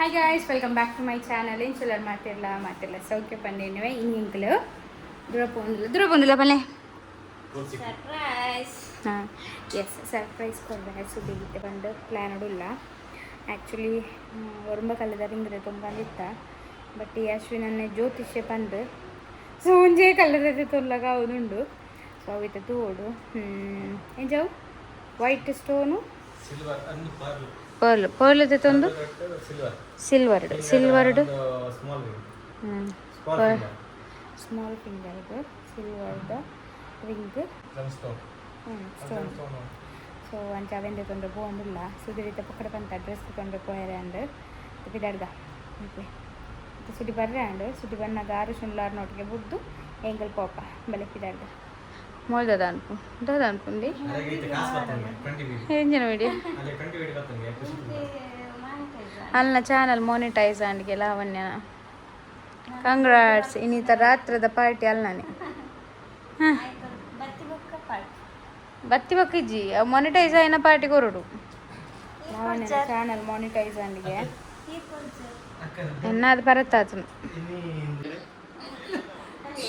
Hi guys, welcome back to my channel. ಎಂಚುಲ್ಲರ್ ಮಾತಿರ್ಲ? ಮಾತಿರ್ಲ ಸೌಖ್ಯ ಪಂಡಿನವೆ. ಇನಿ ಎಂಕುಲು ದೂರ ಪೋಂದಿಲ್ಲ, ದೂರ ಪೋಂದಿಲ್ಲ ಪಲ್ಲೆ. ಸರ್ಪ್ರೈಸ್. ಹಾಂ, ಎಸ್, ಸರ್ಪ್ರೈಸ್ ಕೊಡ್ಬೇಕು ಸುದ್ದಿಗಿತ್ತೆ ಬಂದು ಪ್ಲ್ಯಾನ್ ಉಲ್ಲ. ಆ್ಯಕ್ಚುಲಿ ಒರಂಬ ಕಲ್ಲದ ರಿಂಗ್ರೆ ತುಂಬ ಇತ್ತ, ಬಟ್ ಈ ಅಶ್ವಿನನ್ನೇ ಜ್ಯೋತಿಷ್ಯ ಪಂದು, ಸೊ ಒಂಜೇ ಕಲ್ಲದ ತೊಲ್ಲಗ ಅವನುಂಡು. ಸೊ ಅವಿತ ತೂಡು ಎಂಜವು ವೈಟ್ ಸ್ಟೋನು. ಸಿಲ್ವರ್ ಅನ್ನು ಪರ್ಲ್. ಪರ್ಲ್, ಪರ್ಲ್ ತಂದು. ಸಿಲ್ವರ್. ಸಿಲ್ವರ್ಡ್, ಸಿಲ್ವರ್ಡ್. ಸ್ಮಾಲ್. ಹ್ಞೂ. Small finger. ಸ್ಮಾಲ್ ಫಿಂಗರ್ದು ಸಿಲ್ವರ್ದ ರಿಂಗ್. ಸ್ಟೋನ್. ಹ್ಞೂ, ಸ್ಟೋನ್. ಸೊ ಅಂಚ ಅವೆಂದೆ ತೊಂದರೆ ಪೋಂದಿಲ್ಲ. ಸುದಿರಿತ ಪಕ್ಕಡ ಪಂತ ಡ್ರೆಸ್ ತೊಂದರೆ ಪೋಯರೆ ಅಂಡ್ ಪಿದಾಡ್ದ. ಓಕೆ, ಸುಟಿ ಬರ್ರೆ ಅಂಡ್ ಸುಟಿ ಬನ್ನಾಗ ಆರು ಶುನ್ಲಾರ್ ನೋಟಿಗೆ ಬುಡ್ದು ಎಂಕಲ್ ಪೋಪ. ಬಲೆ ಪಿದಾಡ್ದ. ಮೋಲ್ದದ ಅನ್ಪು, ದಾದ ಅನ್ಪುಂಡಿ. ಕಾಸು ಬರ್ತಂಗೆ 20 ವೀಡಿ. ಎಂಜಿನ ವಿಡಿಯೋ? ಅಲ್ಲೇ 20 ವೀಡಿ ಬರ್ತಂಗೆ ಖುಷಿ. ಅಲ್ಲ, ಚಾನಲ್ ಮಾನಿಟೈಸ್ ಆಂಡ್ಗೆ ಲಾವಣ್ಯನ. ಕಂಗ್ರಾಟ್ಸ್. ಇನ್ನಿತ ರಾತ್ರದ ಪಾರ್ಟಿ ಅಲ್ಲ ನಾನೇ. ಬತ್ತಿ ಬೊಕ್ಕ ಪಾರ್ಟಿ. ಬತ್ತಿ ಬಕ್ಕಿಜ್ಜಿ, ಮಾನಿಟೈಸ್ ಆಯ್ನ ಪಾರ್ಟಿ ಕೊರಡು. ಲಾವಣ್ಯನ ಚಾನಲ್ ಮಾನಿಟೈಸ್ ಆಂಡ್ಗೆ. ಎನ್ನಾದ ಪರತ್ತಾತನು.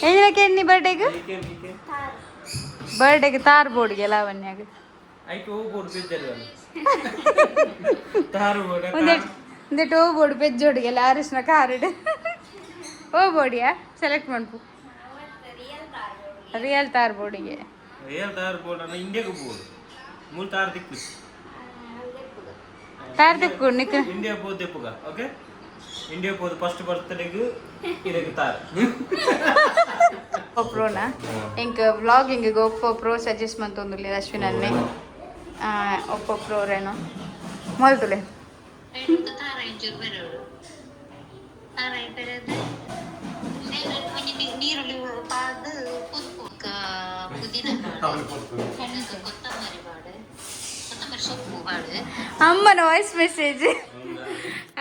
ಎಂಜಿನಕ್ಕೆ ಎಣ್ಣಿ ಬರ್ಡೇಗೆ? ಬರ್ಡೇಗೆ ತಾರ್ ಬೋರ್ಡ್ಗೆ ಲಾವಣ್ಯಾಗ. ಐಟು ಬೋರ್ಡ್ ಬೇಜಾರು ತಾರು ಬೋರ್ಡ್. ಒಂದೆಟ್ ಒಂದೆಟ್ ಓ ಬೋರ್ಡ್ ಪೆಜ್ಜೋಡಿಗೆ ಅರಿಶಿನ ಕಾರಿಡ್ ಓ ಬೋಡಿಯಾ ಸೆಲೆಕ್ಟ್ ಮನ್ಪು. ರಿಯಲ್ ತಾರ್ ಬೋರ್ಡಿಗೆ. ರಿಯಲ್ ತಾರು ಬೋರ್ಡ್ ಅನ್ನ ಇಂಡಿಯಾಗೆ ಬೋರ್ಡ್ ಮೂಲ ತಾರು ದಿಕ್ಕು. ತಾರ್ ದಿಕ್ಕು ನಿಕ್. ಇಂಡಿಯಾ ಪೋದು ದೆಪ್ಪುಗ. ಓಕೆ, ಇಂಡಿಯಾ ಪೋದು ಫಸ್ಟ್ ಬರ್ತ್ಡೇಗೆ ಇರಗೆ ತಾರು. ಒಪ್ಪೋ ಪ್ರೋನಾ? ಇಂಕ್ ವ್ಲಾಗಿಂಗ್ ಒಪ್ಪೋ ಪ್ರೋ ಸಜೆಸ್ಟ್ ಮಂತೊಂದುಲ್ಲೆ ಅಶ್ವಿನನ್ನೇ. ಒಪ್ಪೋ ಪ್ರೋ ರೇನೋ ಮೊಲ್ತುಲೆ. ತಾರಾಯಿ ಬರೋಡು, ತಾರಾಯಿ ಬರೋದು, ನೀರುಳ್ಳಿ ಪಾದು, ಪುದೀನ ಪಾಡು, ಕೊತ್ತಂಬರಿ ಪಾಡು, ಕೊತ್ತಂಬರಿ ಸೊಪ್ಪು ಪಾಡು. ಅಮ್ಮನ ವಾಯ್ಸ್ ಮೆಸೇಜ್.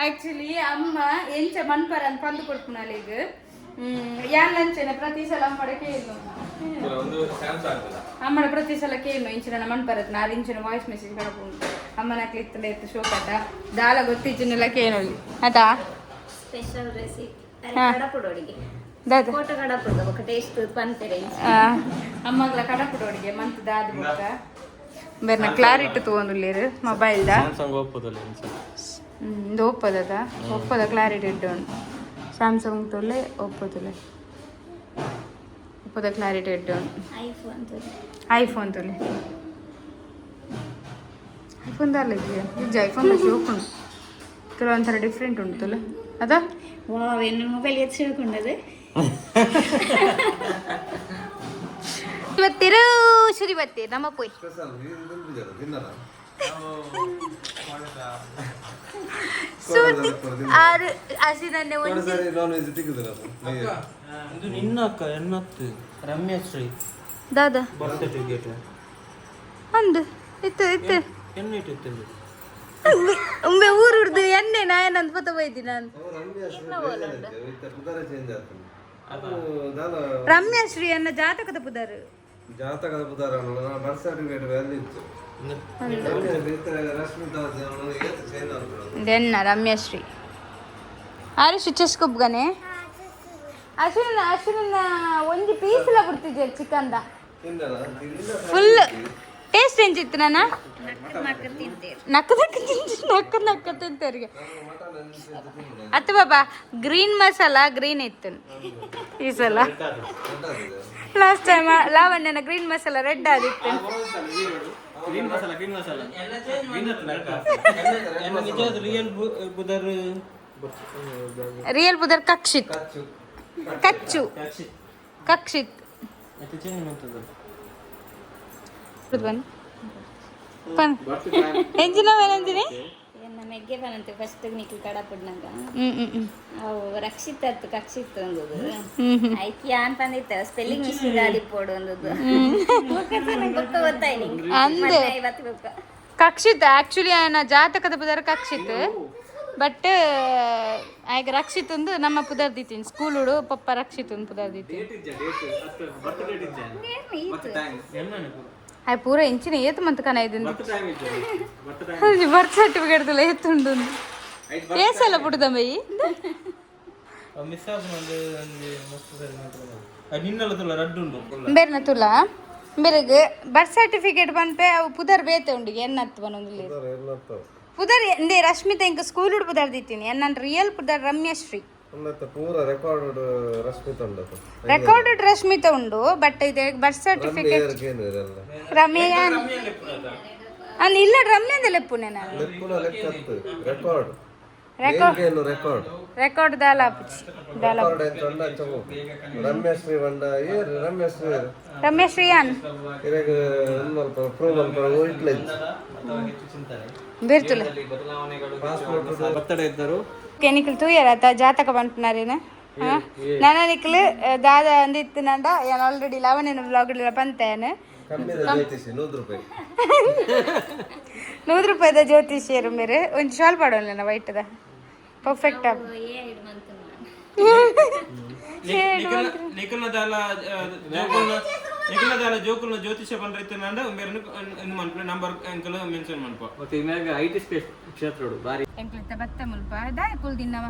ಆಕ್ಚುಲಿ ಅಮ್ಮ ಎಂಚ ಮನ್ಪರನ್ ಪಂದು ಕೊಡ್ಪುನಾಲ್. ಈಗ ಯಾನ್ ಲಂಚನೆ ಪ್ರತಿ ಸಲ ಅಮ್ಮಡ ಕೇಳು. ಒಂದು ಸ್ಯಾಮ್ಸಂಗ್. ಅಮ್ಮನ ಪ್ರತಿ ಸಲ ಕೇಳು ಇಂಚಿನ ಮನ್ಪರತ್ ನಾರು ಇಂಚಿನ ವಾಯ್ಸ್ ಮೆಸೇಜ್ ಕಡಪುಂಡು. ಅಮ್ಮನ ಕ್ಲಿತ್ತಂಡ ಎತ್ತು ಶೋಕಟ ದಾಲ ಗೊತ್ತಿಜ್ಜಿನೆಲ್ಲ ಕೇಳೊಳ್ಳಿ ಆತಾ. Special recipe. ಹಾ. ಕಡಪುಡೋಡಿಗೆ. ದಾದ? ಫೋಟೋ ಕಡಪುಡು ಬೊಕ ಟೇಸ್ಟ್ ಪನ್ಪೆರೆ. ಅಮ್ಮಗ್ಲ ಕಡಪುಡೋಡಿಗೆ ಮಂತ್ ದಾದ ಬೊಕ್ಕ ಬೇರೆ ಕ್ಲಾರಿಟಿ ತಗೊಂಡುಲ್ಲೇರು ಮೊಬೈಲ್ದ. ಸ್ಯಾಮ್ಸಂಗ್ ಒಪ್ಪೋದಲ್ಲ. ಇದು ಒಪ್ಪೋದದ, ಒಪ್ಪೋದ ಕ್ಲಾರಿಟಿ ಇಟ್ಟು ಉಂಟು. ಸ್ಯಾಮ್ಸಂಗ್ ತೊಲೆ, ಒಪ್ಪೋ ತೊಲೆ. ಒಪ್ಪೋದ ಕ್ಲಾರಿಟಿ ಇಟ್ಟು ಉಂಟು. ಐಫೋನ್. ಐಫೋನ್ ತೊಲೆ. ಐಫೋನ್ ದಾಲ ಇದೆಯಾ? ಇಜ್ಜ, ಐಫೋನ್ ಶೋಕ್ ಉಂಟು ತುಲ, ಒಂಥರ ಡಿಫ್ರೆಂಟ್ ಉಂಟು ತುಲ ಅದ. ವಾವ್, ಎನ್ನ ಮೊಬೈಲ್ ಎಚ್ಚರಕೊಂಡದು. ಇವತ್ತಿರು ಶುರಿ ಬತ್ತಿ ನಮ್ಮ ಪೋಯ್. ಸೂತಿ ಆರು ಹಸಿದನ್ನೇ ಒಂಜಿ. ನಾನ್ ವೆಜ್ ತಿಕ್ಕುದಿಲ್ಲ. ಇದು ನಿನ್ನ ಅಕ್ಕ ಎನ್ನತ್ತು ರಮ್ಯಶ್ರೀ. ದಾದಾ? Birth certificate. ಅಂದು ಇತ್ತು ಇತ್ತು. ಎನ್ನ ಇಟ್ಟಿತ್ತು? ಉಂಬೆ ಊರುಡ್ದು ಎಣ್ಣೆ ನಾಯನಂತ ಪತ್ತ ಹೋಯ್ತಿ ನಾನು. ಪುದರ ಚೇಂಜ್ ಆಗ್ತದೆ ಅದು ದಾಲ. ರಮ್ಯಶ್ರೀ ಅನ್ನ ಜಾತಕದ ಪುದರ್. ಜಾತಕದ ಪುದರ, ಬರ್ತ್ ಸರ್ಟಿಫಿಕೇಟ್ ವ್ಯಾಲ್ಯೂ ಇತ್ತು. ರಶ್ಮಿತಾ ಏತ್ ಚೇಂಜ್ ಆಗ್ತದೆ. ಎನ್ನ ರಮ್ಯಶ್ರೀ ಆರು ಚೆಸ್ಕೊಬ್ಗನೆ. ಅಶ್ವಿನ, ಅಶ್ವಿನ ಒಂಜಿ ಪೀಸ್ ಎಲ್ಲ ಬಿಡ್ತಿದ್ದೆ ಚಿಕನ್ದ. ತಿಂದಲ್ಲ ತಿಂದ. ಫುಲ್ ಟೇಸ್ಟ್ ಎಂಚಿತ್ತು ನನ್ನ? ನಕ್ಕ ನಕ್ಕ ತಿಂತಿ, ನಕ್ಕ ನಕ್ಕ ತಿಂತಾರಿಗೆ. ಅತ್ತ ಬಾಬಾ, ಗ್ರೀನ್ ಮಸಾಲ ಗ್ರೀನ್ ಇತ್ತು ಈ ಸಲ. ಲಾಸ್ಟ್ ಟೈಮ್ ಲಾವಣ್ಯನ ಗ್ರೀನ್ ಮಸಾಲ ರೆಡ್ ಆದಿತ್ತು. Green masala, green masala green. ನಿಜ ರಿಯಲ್ ಬುದರ್. ರಿಯಲ್ ಬುದರ್ ಕಕ್ಷಿತ್. ಕಚ್ಚು. ಕಚ್ಚು. ಕಕ್ಷಿತ್. ಮತ್ತೆ ಚೇಂಜ್ ಮಾಡ್ತದೆ. ಬನ್ನಿ ಪನ್ ಎಂಜಿನ ಎಂಜಿನಿ. ಎನ್ನ ಮೆಗ್ಗೆ ಪನಂತೆ ಫಸ್ಟ್ ನಿಕ್ಲು ಕಡಪುಡ್ನಾಗ. ಹ್ಮ್ ಹ್ಮ್ ಹ್ಮ್. ಅವು ರಕ್ಷಿತ್ ಅತ್ತು ಕಕ್ಷಿತ್ ಒಂದುದು. ಹ್ಮ್ ಹ್ಮ್. ಐಕ್ ಯಾನ್ ಪಂದಿತ್ತ ಸ್ಪೆಲ್ಲಿಂಗ್ ಮಿಸ್ಟೇಕ್ ಆದಿಪ್ಪೋಡು ಒಂದುದು. ಬೊಕ್ಕ ಗೊತ್ತಾಯ್ ನಿಂಗೆ. ಅಂದೆ. ಇವತ್ತು ಬೊಕ್ಕ. ಕಕ್ಷಿತ್ ಆಕ್ಚುಲಿ ಆಯನ ಜಾತಕದ ಪುದರ್ ಕಕ್ಷಿತ್, ಬಟ್ ಆಯ್ಗ ರಕ್ಷಿತ್ ಒಂದು ನಮ್ಮ ಪುದರ್ ದೀತೀನಿ. ಸ್ಕೂಲ್ ಹುಡು ಪಪ್ಪ ರಕ್ಷಿತ್ ಒಂದು ಪುದರ್ ದೀತೀನಿ. ಡೇಟ್ ಇಜ್ಜ, ಡೇಟ್ ಅತ್ತು ಬರ್ತ್ ಡೇಟ್ ಇಜ್ಜ, ಬರ್ತ್ ಟೈಮ್ ಎನ್ನನೆ. ಆಯ್ ಪೂರ ಇಂಚಿನ ಏತು ಮಂತ್ ಕನ ಇದನ್ನು. ಬರ್ತ್ ಟೈಮ್ ಇಜ್ಜ, ಬರ್ತ್ ಟೈಮ್. Birth certificate ಏತುಂಡು. ಏಸಲ್ಲ ಪುಟ್ಟದ ಬೈ. ಮಿಸ್ ಆಪುನ ಒಂಜಿ ಮಸ್ತ್ ಸರಿ ಮಾತ್ರ ನಿನ್ನಲ್ಲ ತುಲ್ಲ ರಡ್ಡು ಉಂಡು. ಬೇರ್ನ ತುಲ ಬೇರೆಗ್ ಬರ್ತ್ ಸರ್ಟಿಫಿಕೇಟ್ ಪನ್ಪೆ ಅವು ಪುದರ್ ಬೇತೆ ಉಂಡು ಎನ್ನತ್ತು ಬನೊಂದು ಪುದರ್ ಎಂದೇ ರಶ್ಮಿತಾ ಇಂಕ ಸ್ಕೂಲ್ ಪುದರ್ ದಿತ್ತೀನಿ ನನ್ನ ರಿಯಲ್ ಪುದರ್ ರಮ್ಯಶ್ರೀ. ಉನ್ನತ ಪೂರ ರೆಕಾರ್ಡ್ ರಶ್ಮಿತ ಉಂಡದು. ರೆಕಾರ್ಡೆಡ್ ರಶ್ಮಿತಾ ಉಂಡು, ಬಟ್ ಇದೆ ಬರ್ತ್ ಸರ್ಟಿಫಿಕೇಟ್ ರಮ್ಯ ಅಂದ್ ಇಲ್ಲ, ರಮ್ಯ ಅಂದ ಲೆಪ್ಪುನೆ ನಾನು. ಲೆಪ್ಪುನ ಲೆಕ್ಕತ್ತು ರೆಕಾರ್ಡ್. ರೆಕಾರ್ಡ್. ಏನು ರೆಕಾರ್ಡ್? ರೆಕಾರ್ಡ್ ದಾಲ ಆಪುಜಿ ದಾಲ. ರೆಕಾರ್ಡ್ ಎಂತ ಉಂಡ ಅಂಚ ಹೋಗು. ರಮ್ಯಶ್ರೀ ಬಂಡ ಏರು ರಮ್ಯಶ್ರೀ ಏರು. ರಮ್ಯಶ್ರೀ ಅನ್ ಇರೆಗ್ ಉಂದು ಪ್ರೂವ್ ಮಲ್ಪ ಇಟ್ಲೆಜ್. ಬೇರ್ತುಲ. ಪಾಸ್ಪೋರ್ಟ್. ಬರ್ತಡೇ ಇದ್ದರು. ನಿಕ್ಲು ತೂಯರ ಆತ ಜಾತಕ ಪನ್ಪುನಾರೇನ ನನ ನಿಕ್ಲು ದಾದ ಅಂದಿತ್ತು ನಂಡ ಯಾನ್ ಆಲ್ರೆಡಿ ಲಾವಣ್ಯನ ಬ್ಲಾಗ್ ಪಂತೇನೆ. ಕಮ್ಮಿದ ಜ್ಯೋತಿಷಿ 100 ರೂಪಾಯಿ. 100 ರೂಪಾಯಿದ ಜ್ಯೋತಿಷಿಯರು ಮೇರೆ ಒಂಜಿ ಶಾಲ್ ಪಾಡೋಲ್ಲ ವೈಟ್ದ ಪರ್ಫೆಕ್ಟ್. ನಿಖಲ್ನ ದಾಲ ಜೋಕುಲ್ನ ನಿಖಲ್ನ ದಾಲ ಜೋಕುಲ್ನ ಜ್ಯೋತಿಷ್ಯ ಪಂಡ್ರೆ ನಂಡ ಬೇರೆ ಇಂದು ಮನ್ಪು ನಂಬರ್ ಅಂಕಲ್ ಮೆನ್ಷನ್ ಮನ್ಪ. ಮತ್ತೆ ಇಮ್ಯಾಗ I T space ಕ್ಷೇತ್ರಡು ಬಾರಿ. ಎಂಕ್ಲಿತ್ತ ಬತ್ತ ಮುಲ್ಪ ದಾಯ ಕುಲ್ದಿನ್ನವ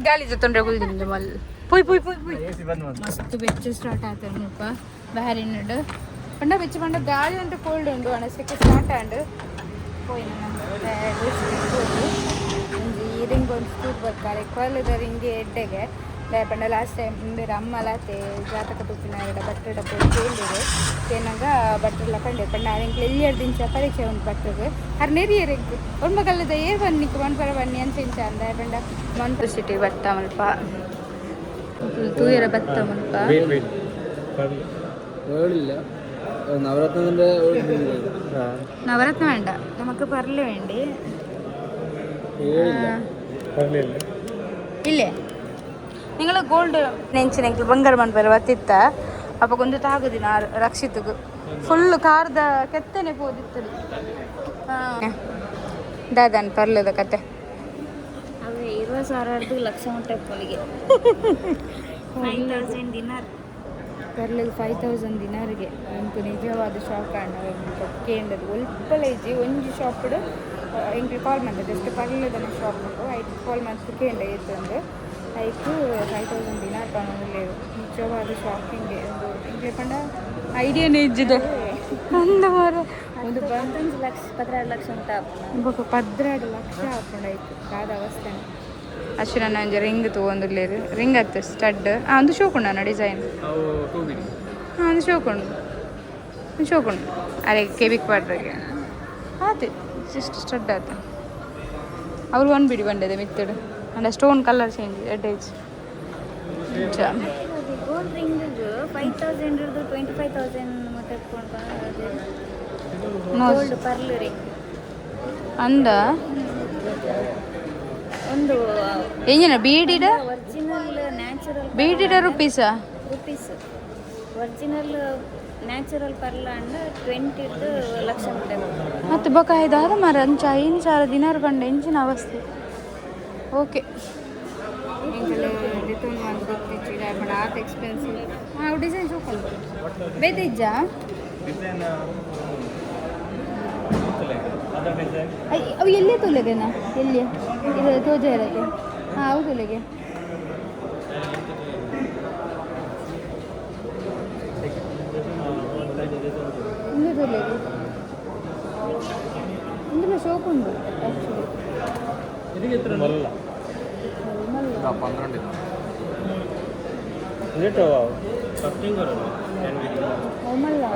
ಗಾಳಿ ಜೊತೆ ಕುಲ್ದಿನ ಮಲ್ ಪುಯ್ ಪುಯ್ ಪುಯ್ ಪುಯ್. ಮಸ್ತ್ ಬೆಚ್ಚ ಸ್ಟಾರ್ಟ್ ಆತ ಮುಲ್ಪ ಬ್ಯಾರಿನಡ್ ಪಂಡ ಬೆಚ್ಚ ಪಂಡ ಗಾಳಿ ಉಂಟು, ಕೋಲ್ಡ್ ಉಂಡು ಅಣಸಕ್ಕೆ ಸ್ಟಾರ್ಟ್ ಆಂಡ್ ಪೋಯಿನ ಒಂಜಿ ರಿಂಗ್ ಒಂದು ತೂತ್ ಬರ್ತಾರೆ ಕೊಲ್ಲದ ರಿಂಗ್ ಎಡ್ಡೆಗೆ ದಾಯೆ ಪಂಡ ಲಾಸ್ಟ್ ಟೈಮ್ ಬೇರೆ ಅಮ್ಮ ಲಾತೆ ಜಾತಕ ತೂಪಿನ ಎಡ ಬಟ್ಟೆಡ ಪೋಯಿ ಕೇಳಿದೆ ಕೇನಾಗ ಬಟ್ಟೆಲ್ಲ ಕಂಡೆ ಪಂಡ ಎಂಕ್ಲು ಎಲ್ಲಿ ದಿಂಚ ಪರೀಕ್ಷೆ ಉಂಟು ಬಟ್ಟೆಗೆ ಅರ್ ನೆರಿಯರ್ ಎಂಕ್ ಒಣ್ಮಗಲ್ಲದ ಏರ್ ಬನ್ನಿಕ್ ಮನ್ಪರ ಬನ್ನಿ ಅಂಚ ಇಂಚ ಅಂದ ಪಂಡ ಮನ್ಪು ಸಿಟಿ ಬತ್ತ ಮಲ್ಪ ತೂಯರ ಬತ್ತ ಮಲ್ಪ. ಹೇಳಿಲ್ಲ ನವರತ್ನದಿಂದ. ನವರತ್ನ വേണ്ട, നമുക്ക് ಪರ್ಲು വേണ്ടി ಇಲ್ಲೇ നിങ്ങൾ ಗೋಲ್ಡ್ ನೆಂಚಿನ ಎಂಕ್ಲು ಬಂಗಾರ ಮನ್ಪರ ಬತ್ತಿತ್ತ ಅಪ್ಪಗೊಂದು ತಾಗುದಿನ ರಕ್ಷಿತಗು ಫುಲ್ ಕಾರ್ದ ಕೆತ್ತನೆ ಪೋದಿತ್ತು ದಾದಾನ್ ಪರ್ಲದ ಕತೆ. ಅವೇ 20,000 ಹಿಡ್ದು ಲಕ್ಷ ಮುಟ್ಟ ಪೊಲಿಗೆ 5,000 ದಿನಾರ್. ಪರ್ಲಿಗೆ 5,000 ದಿನಾರಿಗೆ. ಎಂಕು ನಿಜವಾದ ಶಾಕ್ ಆಂಡ್ ಕೇಂಡದು ಒಲ್ಪಲ ಇಜ್ಜಿ ಒಂಜಿ ಶಾಪ್ಡ್ ಎಂಕ್ಲು ಕಾಲ್ ಮಂತ ಜಸ್ಟ್ ಪರ್ಲದನ ಶಾಪ್ ಉಂಟು ಐಕ್ ಕಾಲ್ ಮಂತ್ ಕೇಂಡ ಏತಂದು ಐಕ್ 5,000 ದಿನಾರ್ ಪನೊಂದುಲ್ಲೆರ್. ನಿಜವಾದ ಶಾಕಿಂಗ್ ಒಂದು ಎಂಕ್ಲೆ ಪಂಡ ಐಡಿಯಾನೇ ಇಜ್ಜಿದೆ ಅಂದ ಮಾರ ಒಂದು 11 ಲಕ್ಷ 12 ಲಕ್ಷ ಮುಟ್ಟ ಆಪುಂಡು. ಬೊಕ 12 ಲಕ್ಷ ಆಪುಂಡು ಐಕ್ ದಾದ ಅವಸ್ಥೆ. ಅಶ್ವಿನ ಒಂಜಿ ರಿಂಗ್ ತೂವೊಂದುಲ್ಲೆರ್ ರಿಂಗ್ ಅತ್ತು ಸ್ಟಡ್ ಒಂದು ಶೋಕುಂಡು ಡಿಸೈನ್. ಅವು ಟೂ ಬಿಡಿ. ಹಾಂ, ಒಂದು ಶೋಕುಂಡು, ಒಂದು ಶೋಕುಂಡು ಅರೆ ಕೆಬಿಕ್ ಪಾಡ್ರಿಗೆ ಆತು ಜಸ್ಟ್ ಸ್ಟಡ್ ಆತ ಅವ್ರು ಒನ್ ಬಿಡಿ ಬಂಡದೆ ಮಿತ್ತಡು ಅಂಡ ಸ್ಟೋನ್ ಕಲರ್ ಚೇಂಜ್ ಎಡ್ಡೇಜ್. ಗೋಲ್ಡ್ ರಿಂಗ್ 5,000 ಹಿಡ್ದು 25,000 ಮುಟ್ಟ ಗೋಲ್ಡ್ ಪರ್ಲ್ ರಿಂಗ್. ಅಂದ. ಒಂದು ಎಂಜಿನ ಬೀಡಿಡ? ಒರಿಜಿನಲ್ ನ್ಯಾಚುರಲ್ ಬೀಡಿಡ ರುಪೀಸಾ? Rupees. Original natural pearl and 20 ಹಿಡ್ದು ಲಕ್ಷ ಮುಟ್ಟ. ಮತ್ತು ಬೊಕ ಐದಾರು ಮಾರ ಅಂಚ 5,000 ದಿನಾರ್ ಪಂಡ ಎಂಚಿನ ಅವಸ್ಥೆ. ಓಕೆ, ಆತ ಎಕ್ಸ್ಪೆನ್ಸಿವ್ ಹಾಂ ಡಿಸೈನ್ ಶೋಕುಂಡು ಬೇತೆ ಇಜ್ಜಾ? Design other design. ಅವು ಎಲ್ಲೇ ತೋಲೆಗೆನಾ ಎಲ್ಲಿ ಇದು ತೋಜ ಇರತ್ತೆ. ಹಾಂ, ಅವು ತೋಲೆಗೆ ಇಂದು ತೋಲೆಗೆ ಇಂదులో ಶೋಕ್ ಉಂಡು ಆ್ಯಕ್ಚುಲಿ. ಮಲ್ಲ. 12. ಕಟ್ಟಿಂಗ್.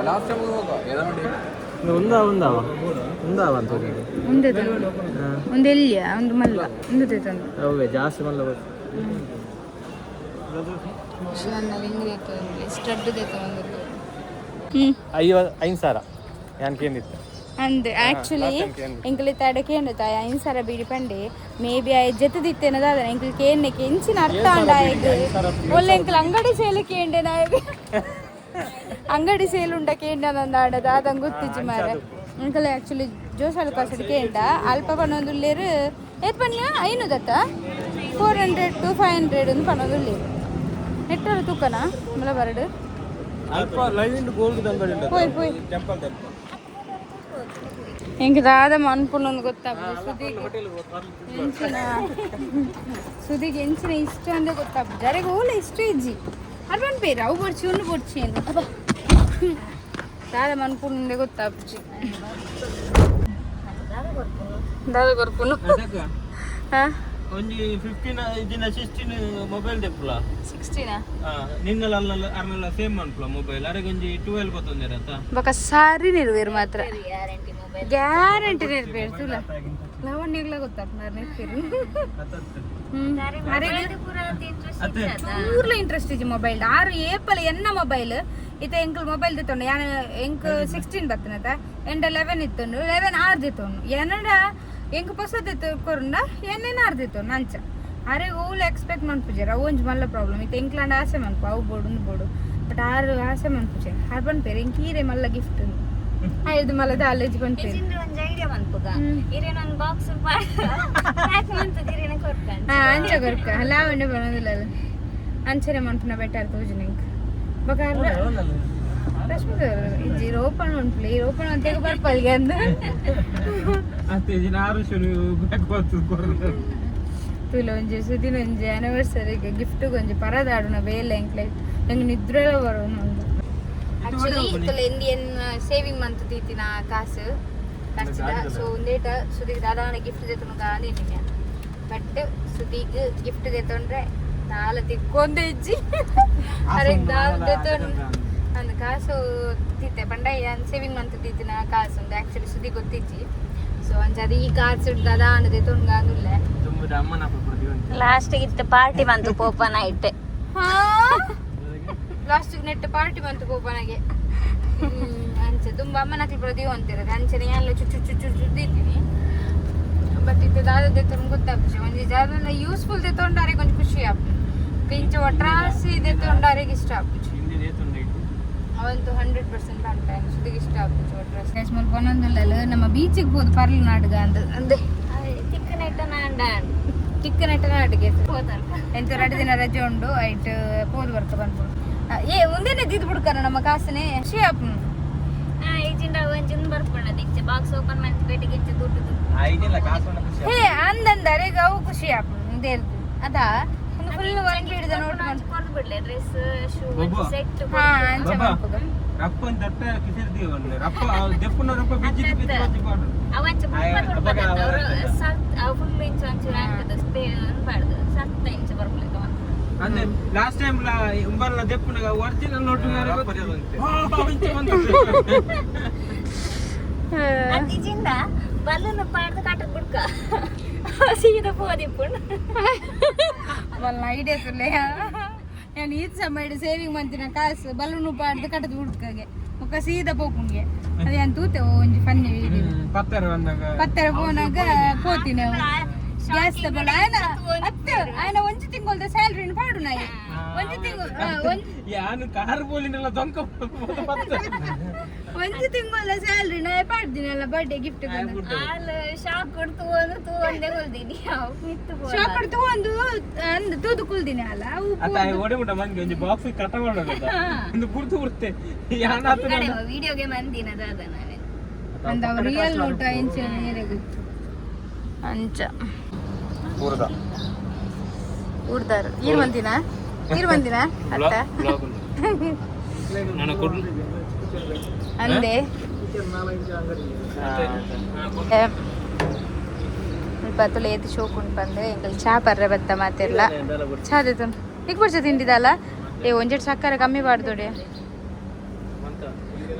ലാസ്റ്റ് നമുക്ക് നോക്കാം ഏതാ വണ്ടി. ಉಂದಾ ಉಂದಾವ ಉಂದಾವ ಅಂತ. ಒಂದೇ ತಂದು ಒಂದು ಎಲ್ಲಿಯ ಒಂದು ಮಲ್ಲ ಒಂದು ತಂದು. ಅವೇ ಜಾಸ್ತಿ ಮಲ್ಲ. ನನ್ನ ರಿಂಗ್ ಸ್ಟಡ್ ಬಂದದ್ದು ಹ್ಞೂ. 5,000 ಯಾನ್ ಕೇಂದಿತ್ತು. ಅಂದ್ ಆಕ್ಚುಲಿ ಎಂಕುಲು ತಡ ಕೇಂದ್ರ ತಾಯಿ 5,000 ಬೀಡಿ ಪಂಡೆ ಮೇ ಬಿ ಆಯ್ ಜೊತೆದಿತ್ತೇನದ ಅದ ಎಂಕುಲು ಕೇಂದ್ರಕ್ಕೆ ಎಂಚಿನ ಅರ್ಥ ಅಂಡ ಆಯ್ತು ಒಳ್ಳೆ ಎಂಕುಲು ಅಂಗಡಿ ಸೇಲು ಕೇಂಡೆ ನಾಯ್ ಅಂಗಡಿ ಸೇಲ್ ಉಂಡ ಕೇಂಡ ನಂದ ಆಡದ ಅದಂಗೆ ಗೊತ್ತಿಜ್ಜಿ ಮಾರೆ. ಎಂಕುಲು ಆಕ್ಚುಲಿ ಜೋಸಾಲು ಕಾಸಡು ಕೇಂಡ ಅಲ್ಪ ಪನೊಂದುಲ್ಲೇರು ಏತ್ ಪನ್ಯ ಐನೂದತ್ತ 400 ಟು 500 ಒಂದು ಪನೊಂದುಲ್ಲೇರು ನೆಟ್ಟರು ತೂಕನಾ ಮಲ ಬರಡು. ಅಲ್ಪ ಲೈವ್ ಗೋಲ್ಡ್ ಅಂಗಡಿ ಉಂಟು. ಪೋಯ್ ಪೋಯ್. Temple temple. ಎಂಕ್ ದಾದ ಮನ್ಪುಂಡು ಗೊತ್ತಾಪುಜಿ ಸುದಿಗೆ ಎಂಚಿನ ಸುದಿಗೆ ಎಂಚಿನ ಇಷ್ಟ ಅಂದೆ ಗೊತ್ತಾಪುಜಿ ಅರೆಗೆ ಓಲ ಇಷ್ಟ ಇಜ್ಜಿ ಅರ್ ಪನ್ಪೇರು ಅವು ಬೊಡ್ಚಿ ಉಂಡು ಬೊಡ್ಚಿ ಅಂದ್ ದಾದ ಮನ್ಪುಂಡೆ ಗೊತ್ತಾಪುಜಿ ದಾದ ಕೊರ್ಪುಂಡು ಹಾ ಒಂಜಿ 15 ದಿನ 16 ಮೊಬೈಲ್ ದೆಪ್ಪುಲ 16 ನಿನ್ನಲ ಅಲ್ಲ ಅರ್ನಲ್ಲ ಸೇಮ್ ಮನ್ಪುಲ ಮೊಬೈಲ್ ಅರೆಗೆ ಒಂಜಿ 12 ಗೊತ್ತೊಂದಿರತ್ತ ಬೊಕ ಸಾರಿ ನಿರ್ವೇರು ಮಾತ್ರ ಗ್ಯಾರಂಟಿ ಮೊಬೈಲ್ ಗ್ಯಾರಂಟಿ ನಿರ್ಬೇರು ತುಲ ಲಾವಣ್ಯಗ್ಲ ಗೊತ್ತಾಪುನಾರ್ ನೆರ್ಪೇರು ಪೂರ ಇಂಟ್ರೆಸ್ಟ್ ಚೂರ್ಲ ಇಂಟ್ರೆಸ್ಟ್ ಇಜ್ಜಿ ಮೊಬೈಲ್ ಆರು ಏಪಲ್ ಎನ್ನ ಮೊಬೈಲ್ ಇತ್ತ ಎಂಕಲ್ ಮೊಬೈಲ್ ದಿತ್ತೊಂಡು ಯಾನ್ ಎಂಕ್ 16 ಬತ್ತನತ ಎಂಡ 11 ಇತ್ತೊಂಡು 11 ಆರ್ ದಿತ್ತೊಂಡು ಎನ್ನಡ ಎಂಕ್ ಪೊಸದಿತ್ತು ಕೊರುಂಡ ಎನ್ನೇನು ಆರ್ ದಿತ್ತೊಂಡು ಅಂಚ ಅರೆ ಓಲ್ ಎಕ್ಸ್ಪೆಕ್ಟ್ ಮನ್ಪುಜೆರ್ ಅವು ಒಂಜಿ ಮಲ್ಲ ಪ್ರಾಬ್ಲಮ್ ಇತ್ತ ಎಂಕ್ಲಾಂಡ ಆಸೆ ಮನ್ಪು ಅವು ಬೋಡು ಉಂದು ಬೋಡು ಬಟ್ ಆರು ಆಸೆ ಮನ್ಪುಜೆರ್ ಆರ್ ಪನ್ಪೇರು ಎಂಕ್ ಈರೆ ಮಲ್ಲ ಗಿಫ್ಟ್ ಐದು ಮಲ್ಲ ದಾಲೇಜ್ ಪನ್ಪೇರು ಇಜಿಂದ್ರ ಒಂಜಿ ಐಡಿಯಾ ಮನ್ಪುಗ ಇರೇನ ಒಂದ್ ಬಾಕ್ಸ್ ಪ್ಯಾಕ್ ಮಂತದ ಇರೇನ ಕೊರ್ಕಂಡ್ ಹಾ ಅಂಚ ಕೊರ್ಕ ಲಾವಣ್ಯ ಬರೋದಿಲ್ಲ ಅಂಚನೆ ಮನ್ಪುನ ಬೆಟರ್ ತೋಜು ನಿಂಕ್ ಬೊಕ ರಶ್ಮಿತ ಇಜ್ಜಿ ರೋಪಣ ಉಂಟು ಈ ರೋಪಣ ಅಂತ ಬರ್ಪಲ್ಗೆ ಅಂದ ಅತ್ತೆ ದಿನ ಆರು ಶುರು ಬ್ಯಾಕ್ ಬರ್ತದೆ ಕೊರ್ದು ತುಲ ಒಂಜಿ ಸುದಿನ ಒಂಜಿ ಆನಿವರ್ಸರಿಗೆ ಗಿಫ್ಟ್ ಒಂಜಿ ಪರದಾಡುನ ಬೇಲೆ ಎಂಕ್ಲೆ ಎಂಗ್ ನಿದ್ರೆಲ ಬರೋನು ಒಂದು ಆಕ್ಚುಲಿ ತುಲ ಇಂಡಿಯನ್ ಸೇವಿಂಗ್ ಮಂತ್ ತೀತಿನ ಕಾಸು ಖರ್ಚಿದ ಸೊ ಒಂದೇಟ ಸುದಿಗೆ ದಾದಾನ ಗಿಫ್ಟ್ ದೇತನು ಗಾಂದಿನಿ ಬಟ್ ಸುದಿಗ್ ಗಿಫ್ಟ್ ದೇತೊಂಡ್ರೆ ದಾಲ ತಿಕ್ಕೊಂದು ಇಜ್ಜಿ ಅರೆ ದಾಲ ದೇತೊಂಡು ಅಂದ್ ಕಾಸು ತೀತೆ ಪಂಡ ಯಾನ್ ಸೇವಿಂಗ್ ಮಂತ್ ತೀತಿನ ಕಾಸು ಒಂದು ಆಕ್ಚುಲಿ ಸುದಿ ಗೊತ್ತಿಜ್ಜಿ ಸೊ ಅಂಚ ಅದು ಈ ಕಾಸು ದಾದಾನ ದೇತೊಂಡು ಗಾಂದುಲ್ಲೆ ತುಂಬುದ ಅಮ್ಮನ ಪ್ರತಿವಂತ ಲಾಸ್ಟ್ ಇತ್ತ ಪಾರ್ಟಿ ಬಂತು ಪೋಪ ನೈಟ್ ಲಾಸ್ಟ್ ನೆಟ್ ಪಾರ್ಟಿ ಬಂತು ಗೋಪನಗೆ ಅಂಚೆ ತುಂಬ ಅಮ್ಮನ ಪ್ರತಿ ಅಂತಿರೋದು ಅಂಚನೆ ಎಲ್ಲ ಚುಚ್ಚು ಚುಚ್ಚು ಚುಚ್ಚಿದ್ದೀನಿ ಬಟ್ ಇದು ದಾದ ತುಂಬ ಗೊತ್ತಾಗ್ತದೆ ಒಂಜಿ ಜಾದ ಯೂಸ್ಫುಲ್ ತೊಂಡಾರೆ ಕೊಂಚ ಖುಷಿ ಆಪುಂಡು ಇಂಚ ಒಟ್ರಾಸಿ ಇದೆ ತೊಂಡಾರಿಗೆ ಇಷ್ಟ ಆಪುಜಿ ಹಿಂದೆ ದೇತುಂಡು ಇಟ್ಟು ಅವಂತು 100% ಪಂಪ ಸುದಿಗೆ ಇಷ್ಟ ಆಪುಜಿ ಒಟ್ರಾಸಿ ಗೈಸ್ ಮುಲ್ಪ ಒಂದೊಂದುಲ್ಲ ನಮ್ಮ ಬೀಚಿಗೆ ಹೋದು ಪರ್ಲು ನಾಟಕ ಅಂತ ಅಂದೆ ತಿಕ್ಕ ನೈಟ್ ನಾಂಡ ಚಿಕ್ಕ ನೆಟ್ಟ ನಾಟಕ ಹೋದಲ್ಲ ಎಂತ 2 ದಿನ ರಜೆ ಉಂಡು ಐಟ್ ಪೋದು ಬರ್ಕ ಬಂದ್ಬಿಡು ಏ ಒಂದೇನೆ ದಿದ್ ಬಿಡ್ಕರ ನಮ್ಮ ಕಾಸನೆ ಖುಷಿ ಆಪುಂಡು ಇಜಿಂಡ ಒಂಜಿಂದ ಬರ್ಪುಂಡ ಇಚ್ಚೆ ಬಾಕ್ಸ್ ಓಪನ್ ಮಂತ್ ಪೇಟೆಗೆ ಇಚ್ಚೆ ದುಡ್ಡು ಐದಿಲ್ಲ ಕಾಸು ಖುಷಿ ಹೇ ಅಂದಂದರೆ ಅವು ಖುಷಿ ಆಪುಂಡು ದೇರ್ದು ಅದಾ ಒಂದು ಫುಲ್ ಒನ್ ಹಿಡಿದ ನೋಟ್ ಮಾಡ್ತು ಕೊರ್ದು ಬಿಡ್ಲೆ ಡ್ರೆಸ್ ಶೂ ಒಬ್ಬ. ಸೆಟ್ ಹಾ ಅಂಚೆ ಬಾಬಾ. ಮನ್ಪುಗ ರಪ್ಪ ಅಂತ ದಟ್ಟ ಕಿಸಿರ್ದೀವಿ ಒಂದು ರಪ್ಪ ದೆಪ್ಪುನ ರಪ್ಪ ಬಿಜ್ಜಿ ಬಿಜ್ಜಿ ಬಿಜ್ಜಿ ಪಾಡು ಅವಂಚ ಆಯ್ ಅಬ್ಬಗ ಅವರು ಸತ್ ಅವು ಫುಲ್ ಇಂಚ ಒಂಚೂರು ಆಗ್ತದೆ ಸ್ಪೇ ಬಾಡ್ದು ಸತ್ತ ಇಂಚ ಬರ್ಪುಲೆಕ ಅಂದ್ರೆ ಲಾಸ್ಟ್ ಟೈಮ್ ಉಂಬರ್ಲ ದೆಪ್ಪುನಗ ಒರಿಜಿನಲ್ ನೋಟು ಅದಿಜಿಂದ ಬಲ್ಲನ ಪಾಡ್ದು ಕಾಟದ ಬುಡ್ಕ ಸೀದಾ ಪೋದಿಪ್ಪುಂಡು ಬಲ್ಲ ಐಡಿಯಾ ತುಲ್ಲೆ ನಾನು ಈತ್ ಸಮಯ ಸೇವಿಂಗ್ ಮಂತಿನ ಕಾಸು ಬಲ್ಲೂನು ಪಾಡ್ದು ಕಟ್ಟದ ಹುಡ್ಕಗೆ ಮುಖ ಸೀದಾ ಪೋಪುಂಗೆ ಅದು ಏನು ತೂತೆ ಒಂಜಿ ಫನ್ನಿ ವೀಡಿಯೋ ಪತ್ತರ ಬಂದಾಗ ಪತ್ತರ ಪೋನಾಗ ಪೋತಿನ ಗ್ಯಾಸ್ ತಗೊಳ್ಳ ಆಯ್ನ ಅತ್ತೆ ಆಯ್ನ ಒಂಜಿ ತಿಂಗಳದ ಸ್ಯಾಲ್ರಿನ ಪಾಡು ನಾಯಿ ಒಂಜಿ ತಿಂಗಳು ಯಾನು ಕಾರ್ ಬೋಲಿನೆಲ್ಲ ದೊಂಕ ಒಂಜಿ ತಿಂಗಳ ಸ್ಯಾಲ್ರಿ ನಾ ಪಾಡ್ದಿನಲ್ಲ ಬರ್ಡೇ ಗಿಫ್ಟ್ ಆಲ್ ಶಾಕ್ ಕೊಡ್ತು ಒಂದು ತೂ ಒಂದೇ ಹೊಲ್ದಿನಿ ಅವು ಮಿತ್ತು ಶಾಪ್ ತಗೊಂಡು ಅಂದ್ ತೂದು ಕುಲ್ದಿನ ಅಲ್ಲ ಅವು ಅತ್ತ ಓಡಿ ಮುಟ್ಟ ಮಂದಿ ಒಂಜಿ ಬಾಕ್ಸ್ ಕಟ್ಟ ಮಾಡೋದ ಒಂದು ಬುರ್ದು ಬುರ್ತೆ ಯಾನಾತ ವಿಡಿಯೋಗೆ ಮಂದಿನ ದಾದ ನಾನೇ ಅಂದ ರಿಯಲ್ ನೋಟ ಇಂಚಿನ ನೀರಿಗೆ ಅಂಚ ಊರ್ದಾರು ಈರ್ ಬಂದಿನ ಈರ್ ಬಂದಿನ ಅತ್ತ ನಾನು ಕೊಡ್ಲು ಅಂದೆ ಮುಲ್ಪ ತುಲೆ ಏತ್ ಶೋಕ್ ಉಂಟು ಪಂದ್ ಎಂಕಲ್ ಚಾ ಪರ್ರೆ ಬತ್ತ ಮಾತೆರ್ಲ ಚಾ ದೇತು ಈಗ ವರ್ಷ ತಿಂದಿದಲ್ಲ ಏ ಒಂಜೆಟ್ ಸಕ್ಕರೆ ಕಮ್ಮಿ ಬಾಡ್ದೋಡೆ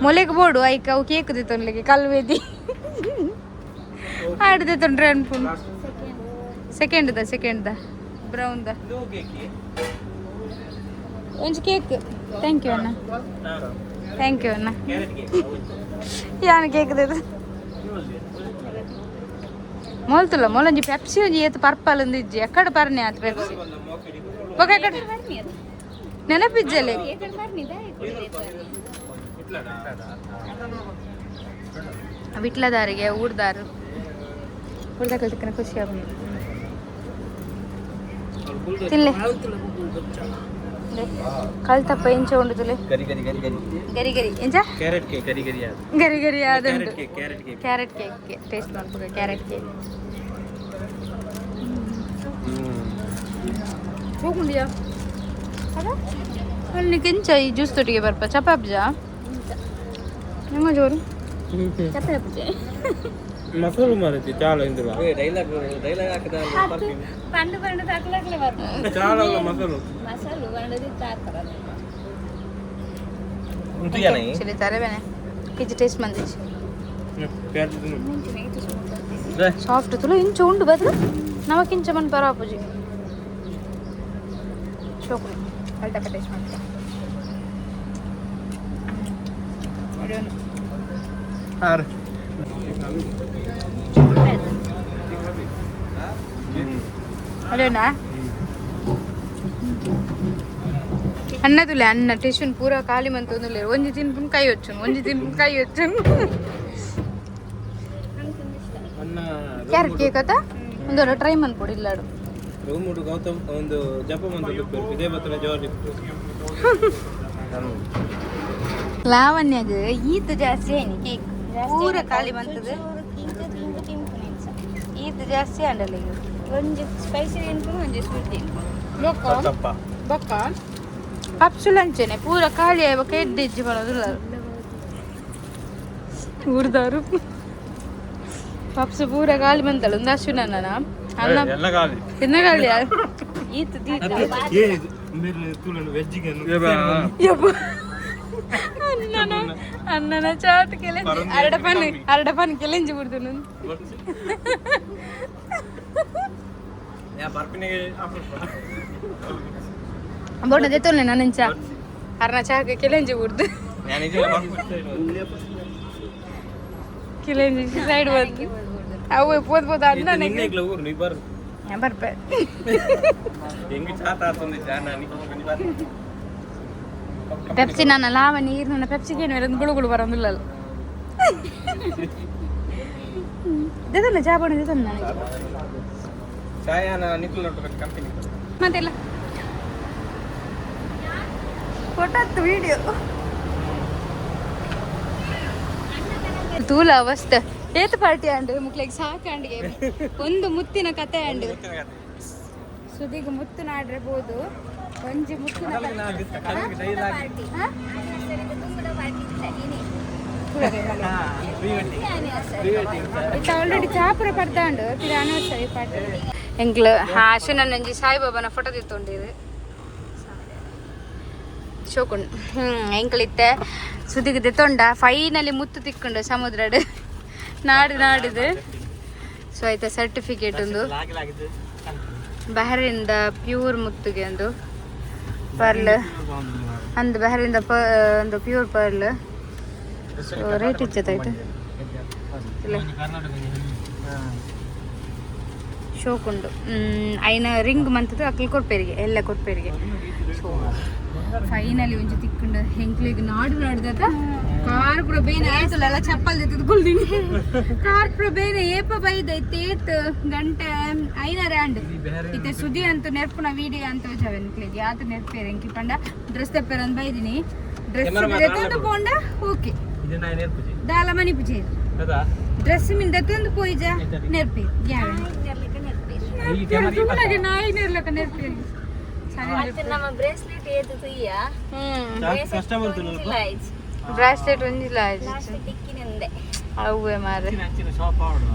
ಮೊಲೆಗ್ ಬೋಡು ಐಕ್ ಅವು ಕೇಕ್ ದಿತ್ತೊನ್ಲಿಗೆ ಕಲ್ವೇದಿ ಆಡ್ದೆ ತೊಂಡ್ರೆ ಅನ್ಪುಂಡು second the second the brown the ಒಂಜಿ ಕೇಕ್ thank you ಅಣ್ಣ thank you ಅಣ್ಣ ಯಾನ್ ಕೇಕ್ ದೇದು ಮೋಲ್ತುಲ್ಲ ಮೊಲೊಂಜಿ ಪೆಪ್ಸಿ ಒಂಜಿ ಏತ್ ಪರ್ಪಲ್ ಒಂದು ಇಜ್ಜಿ ಎಕ್ಕಡ ಪರ್ನೆ ಆತ್ ಪೆಪ್ಸಿ ಬೊಕ ಎಕ್ಕಡ ನೆನಪಿಜ್ಜಲೆ ವಿಟ್ಲದಾರಿಗೆ ಊರ್ದಾರು ಊರ್ದಾಗ ಕಲ್ತಕ್ಕನ ಖುಷಿ ಆಗ ತಿನ್ಲೆ ಕಲ್ತಪ್ಪ ಎಂಚ ಉಂಡುತ್ತಲೆ. ಗರಿ ಗರಿ ಗರಿ ಗರಿ. ಗರಿ ಗರಿ ಎಂಚ? ಕ್ಯಾರೆಟ್ ಕೇಕ್ ಗರಿ ಗರಿ ಅದು. ಗರಿ ಗರಿ ಆದುಂಡು. Carrot cake, carrot cake. Carrot cake taste ಮನ್ಪುಗ. Carrot cake ಹೋಗುಂಡಿಯಾ ಅದ ಅಲ್ಲಿ ಕೆಂಚ ಈ ಜ್ಯೂಸ್ ತೊಟ್ಟಿಗೆ ಬರ್ಪ ಚಪಾಬ್ಜಾ ನಿಮ್ಮ ಜೋರು. ಮಸಾಲೆ ಮಾರೈತಿ ಚಾಲ ಇಂದ್ರ. ಡೈಲಾಗ್ ಡೈಲಾಗ್ ಹಾಕದ. ಪಂಡು ಪಂಡು ತಕ್ಲಕ್ಲೆ ಬರ್ಪ. ಚಾಲ ಮಸಾಲೆ. ಮಸಾಲು ಪಂಡದಿ ತಾತರ. ಆಕ್ಚುಲಿ ತರಬೇನೆ ಕಿಚ್ ಟೇಸ್ಟ್ ಬಂದಿச்சு. ಸಾಫ್ಟ್ ತುಳು ಇಂಚ ಉಂಡು ಬದಲು ನಮಕಿಂಚ ಮನ್ ಪರಾಪುಜಿ ಶೋಕುನಿ ಅಲ್ಟಪ್ಪ ಟೇಸ್ಟ್ ಮಾಡ್ತೀನಿ. ಅದೇನಾ ಅన్నದುಲೆ ಅನ್ನ ಟಿಶ್ಯೂನ್ ಪೂರ ಖಾಲಿ ಮಂತೊಂದುಲ್ಲೆರ್. ಒಂಜಿ ತಿನ್ಪುನ್ ಕೈ వచ్చುನು, ಒಂಜಿ ತಿನ್ಪುನ್ ಕೈ వచ్చುನು. ಅನ್ನ. ಕ್ಯಾರೆಟ್ ಕೇಕ್ ಅತ್ತ ಒಂದು ಟ್ರೈ ಮನ್ಪೊಡು ಇಲ್ಲಾಡು. ರೂಮುಡು ಗೌತಮ್ ಒಂದು ಜಪ ಮಂತ್ರ ಇದೇ ಬತ್ತನ ಜೋರ್. ಲಾವಣ್ಯಗ್ ಈತ ಜಾಸ್ತಿ ಆಯ್ನಿ ಕೇಕ್ ಪೂರ ಖಾಲಿ ಬಂತದ. ತಿಂಕು ತಿಂಕು ತಿಂಪುನ. ಈತ ಜಾಸ್ತಿ ಆಂಡಲ್ಲ ಈಗ. ಒಂಜಿ ಸ್ಪೈಸಿ ತಿನ್ಪುನು, ಒಂಜಿ ಸ್ವೀಟ್ ತಿನ್ಪುನು. ತಪ್ಪ. ಬೊಕ್ಕ ಪಪ್ಸುಲ ಅಂಚೆನೆ ಪೂರ ಖಾಲಿ ಆಯ್ಬೊಕ್ಕ ಎಡ್ಡೆ ಇಜ್ಜಿ ಬರೋದಿಲ್ಲ ಊರ್ದಾರು. ಪಪ್ಸ್ ಪೂರ ಖಾಲಿ ಬಂತಲ್ಲ ಒಂದು ಅಶ್ವಿನ ಅನ್ನ. ಎಲ್ಲ ಖಾಲಿ. ಎನ್ನ ಖಾಲಿ ಈತ ದೀತ. ವೆಜ್. ಯಬ್ಬ. ಅಣ್ಣನ ಅಣ್ಣನ ಚಾಟ್ ಕೆಲೆಂಜಿ ಅರಡ ಪನ್ ಅರಡ ಪನ್ ಕೆಲೆಂಜಿ ಬಿಡ್ದು. ಬೋಡ ದೆತ್ತೊಲ್ಲೆ ನನ್ನ ಚಾ ಅರ್ನ ಚಾಕ್ ಕೆಲೆಂಜಿ ಬಿಡ್ದು ಕೆಲೆಂಜಿ ಸೈಡ್ ಬಂದು ಅವು ಪೋದ್ ಪೋದ್ ಅಣ್ಣನಿಗೆ ಊರು ನೀ ಬರ್. ಬರ್ಪೆ. ಹೆಂಗ್ ಚಾತ ಆತಂದಿದ್ದ ನಾನು. ಪೆಪ್ಸಿ ನನ್ನ ಲಾವ ನೀರು ನನ್ನ ಪೆಪ್ಸಿಗೆ ಏನು ಗುಳು ಗುಳು ಬರೋದಿಲ್ಲ. ದೆತ್ತಲ್ಲ ಚಾ ಬೋಡ ದೆತ್ತಲ್ಲ ನನಗೆ. ಚಾಯಾನ ನಿಖಿಲ್ ಕಂಪನಿ. ಮತ್ತೆಲ್ಲ ಫೋಟೋ ವಿಡಿಯೋ ತೂಲ ಅವಸ್ಥೆ ಏತ್ ಪಾರ್ಟಿ ಅಂಡ್ ಮುಕ್ಲೆಗ್ ಸಾಕಂಡಿಗೆ ಒಂದು ಮುತ್ತಿನ ಕತೆ ಅಂಡ್ ಸುದಿಗೆ ಮುತ್ತು ನಾಡ್ರೆ ಬೋದು ಒಂಜಿ ಮುತ್ತಿನ ಕತೆ. ಹಾ? ಇತ್ತ ಆಲ್ರೆಡಿ ಚಾಪುರ ಪಡ್ದಾಂಡು ತಿರ ಅನಿವರ್ಸರಿ ಪಾರ್ಟಿ ಎಂಕ್ಲು ಅಶ್ವಿನ ಒಂಜಿ ಸಾಯಿಬಾಬಾನ ಫೋಟೋ ತಿತ್ತೊಂಡಿರು ಶೋಕುಂಡು. ಎಂಕ್ಲು ಇತ್ತೆ ಸುದಿಗೆ ದೆತ್ತೊಂಡ ಫೈನಲಿ ಮುತ್ತು ತಿಕ್ಕೊಂಡು ಸಮುದ್ರಡ್ ನಾಡು ನಾಡಿದು. ಸೊ ಆಯ್ತಾ ಸರ್ಟಿಫಿಕೇಟ್ ಒಂದು ಬಹರಿಂದ ಪ್ಯೂರ್ ಮುತ್ತುಗೆ ಒಂದು ಪರ್ಲ್ ಅಂದ್ ಬಹರಿಂದ ಪ ಒಂದು ಪ್ಯೂರ್ ಪರ್ಲ್. ಸೊ ರೇಟ್ ಇಚ್ಚತ್ತಾಯ್ತು ಇಲ್ಲ ಶೋಕುಂಡು. ಐನ ರಿಂಗ್ ಮಂತದ್ದು ಅಕ್ಲು ಕೊರ್ಪೇರಿಗೆ ಎಲ್ಲ ಕೊರ್ಪೇರಿಗೆ. ಸೊ ಫೈನಲಿ ಒಂಜಿ ತಿಕ್ಕೊಂಡು ಹೆಂಕ್ಲಿಗ್ ನಾಡು ನಾಡ್ದತ ಕಾರ್ ಪೂರ ಬೇನೆ ಆಯ್ತಲ್ಲ ಚಪ್ಪಲ್ ದಿತ್ತದ ಕುಲ್ದಿನಿ. ಕಾರ್ ಪೂರ ಬೇನೆ ಏಪ ಬೈದ ಇತ್ತೆ ಏತ್ ಗಂಟೆ ಐನಾರ ಆಂಡ್ ಇತ್ತೆ ಸುದಿ ಅಂತ ನೆರ್ಪುನ ವೀಡಿಯೋ ಅಂತ ಹೋಜವೆ ಎಂಕ್ಲಿಗ್ ಯಾತ ನೆರ್ಪೇರು ಎಂಕಿ ಪಂಡ ಡ್ರೆಸ್ ತೆಪ್ಪೇರು ಅಂತ ಬೈದಿನಿ. ಡ್ರೆಸ್ ದೆತ್ತೊಂದು ಪೋಂಡ ಓಕೆ ದಾಲ ಮನಿ ಪೂಜೆ ಡ್ರೆಸ್ ಮಿನ್ ದೆತ್ತೊಂದು ಪೋಯಿಜ ನೆರ್ಪಿ ಯಾವ ನಾಯಿ ನೆರ್ಲಕ ನೆರ್ಪಿ. ಮತ್ತೆ ನಮ್ಮ ಬ್ರೇಸ್ಲೆಟ್ ಏತು ತುಯ್ಯ. ಕಸ್ಟಮರ್. ಬ್ರಾಸ್ಲೆಟ್ ಒಂಜಿಲ್ಲ. ಲಾಸ್ಟ್ ತಿಕ್ಕಿನಂದೆ. ಅವೇ ಮಾರೆ. ಶಾಪ್ ಆವಡು.